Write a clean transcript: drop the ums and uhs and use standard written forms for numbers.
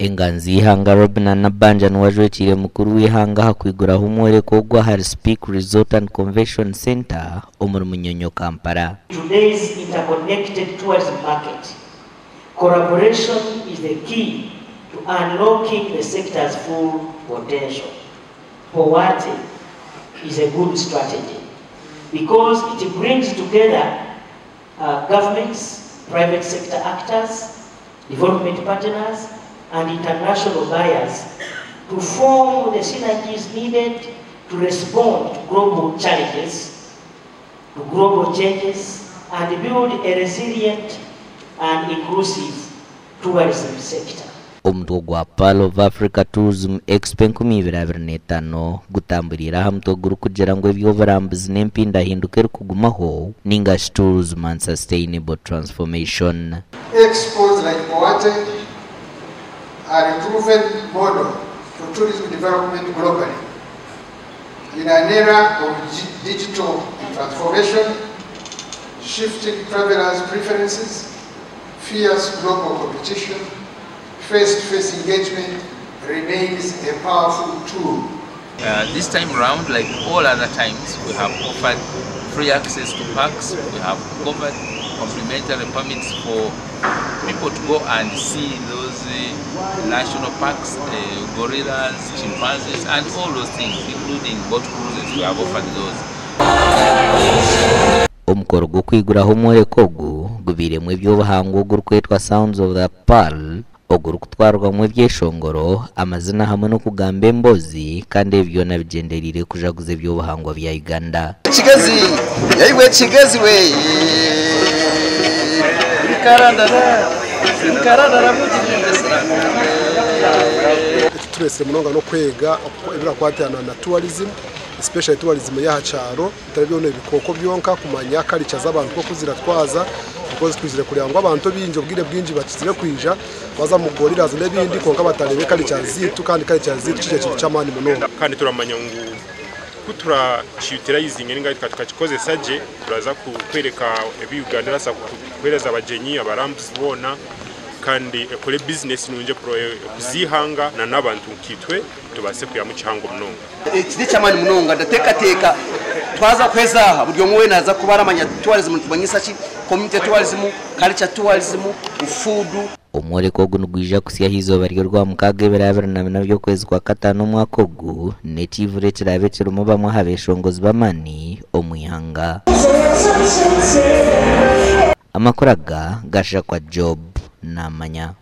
Enganzi y'eihanga Robinah Nabbanja niwe ajwekiire mukuru w'eihanga aha kwiguraho omworeko ogu ahari Speke Resort and Convention Centre omuri Munyonyo, Kampala. Today's interconnected tourism market, collaboration is the key to unlocking the sector's full potential. POATE is a good strategy because it brings together governments, private sector actors, development partners and international buyers to form the synergies needed to respond to global challenges, to global changes, and build a resilient and inclusive tourism sector. Omutwe gwa Pearl of Africa Tourism Expo 2025 gutamburiire aha mutwe gurikugira ngu eby'oburambuzi n'empindahinduka erikugumaho ningashi Tourism and Sustainable Transformation. Expos like POATE are a proven model for tourism development globally. In an era of digital transformation, shifting travelers' preferences, fierce global competition, face-to-face engagement remains a powerful tool. This time round, like all other times, we have offered free access to parks, we have covered complimentary permits for people to go and see those national parks, gorillas, chimpanzees, and all those things, including boat cruises, we have offered those. Omukoro gw'okwiguraho omworeko ogu gubairemu eby'obuhangwa ogurikwetwa Sounds of the Pearl ogurikutwarwamu ebyeshongoro, amazina hamwe n'okugamba emboozi kandi ebi byona bigyendereire kujaguza eby'obuhangwa bya Uganda. Kigezi yaiwe Kigezi we Nkarandara nkarandara Ekituresire munonga n'okwega ebirakwatana na tourism, especially tourism y'aha kyaro, bitari byona ebikooko byonka, kumanya culture z'abantu nk'oku ziratwaza, because twizire kureba ngu abantu baingi obwire bwingi bakizire kwija baza mu gorillas n'ebindi kwonka batarebe culture zaitu, kandi culture zaitu kiri ekintu ky'amaani munonga. Kandi turamanya ngu ku turakiutilizinga ninga tukakikozesa gye, turaza kwereka ebi Uganda erabaasa kuheereza abagyenyi, abarambuzi boona, kandi ekore bizinesi nungi ekuze eihanga na n'abantu nkaitwe tubaase kwihamu kihango munonga. Eki n'eky'amaani munonga, ndateekateeka twaza kuheza aha buri omwe weena aza kuba aramanya tourism nitumanyisa ki, community tourism, culture tourism, food. Omworeko ogu nigwija kuhitsya aha izooba ry'Orwamukaaga ebiro 24 by'okwezi kwa Kataano omwaka ogu n'ekiivuro ekiraabe kirimu bamwe aha beeshongozi b'amaani omu ihanga. Amakuru aga gashakwa Job Namanya.